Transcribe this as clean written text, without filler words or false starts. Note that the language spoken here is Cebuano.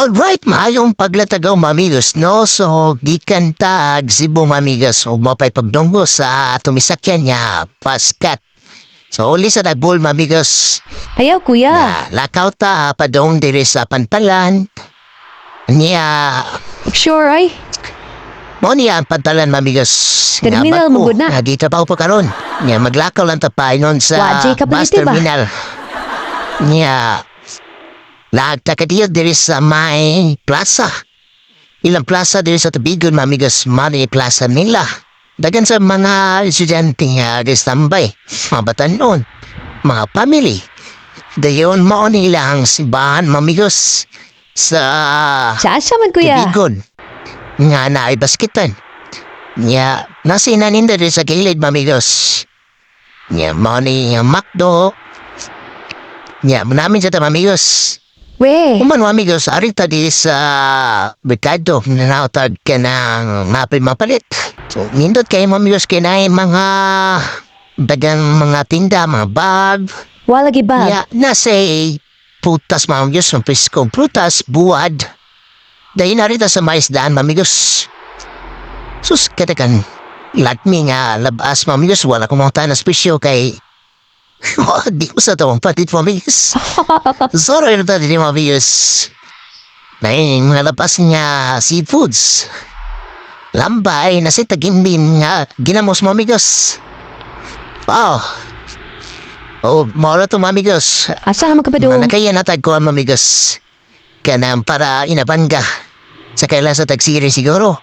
Alright, maayong paglatagaw, mamigos, no? So, gikan tag Cebu, mamigos, ug mao pay pagdunggo sa atong misakyan nga Paskat. So, uli sa Dagbol, mamigos. Ayaw, kuya. Na, lakaw ta padong diri sa Pantalan. Niya, Sure ay. Mo niya ang Pantalan, mamigos. Nga Terminal bag-o, mo gud na. nga gitrabaho pa karon. Niya, maglakaw lang ta pa sa Wa, jay bus kabalite ba? terminal. Niya, laag ta kadiyo diri sa may plaza. Ilang plaza diri sa Tubigon, mamigos, mao plaza nila. Dagan sa mga estudyante nga gistambay, mga batanon, mga family. Dayon mao nila ang simbahan, mamigos, sa Sa asa man, kuya? Tubigon. Nga naay baskitan. Nya, nasa inaninda diri sa gilid, mamigos. Nya, mao ni ang McDo. Nya, namin sa ta, mamigos. We. Human, amigos, ari ta di sa merkado nanawtag ka ng mapay mapalit. So, nindot kayo, mamigos, kay naay mga dagang mga tinda, mga bag. Wala gi ba? Ya, nasa prutas, mamigos, mga preskong prutas, buwad. Dahil narita sa mais daan, mamigos. Sus, katakan, latmi nga labas, mamigos, wala kong mga na presyo kay oh, di ko sa tawang patit, mamigos. Sorry na tayo, mamigos. Dahil mga labas nga seafoods. Lambay na si tagimbin nga ginamos, mamigos. Wow. Oh, mora to, mamigos. Asa man ka padung? Mga nakaya natag ko, mamigos. Kanang para inabangga. Sa kailan sa tagsiri siguro.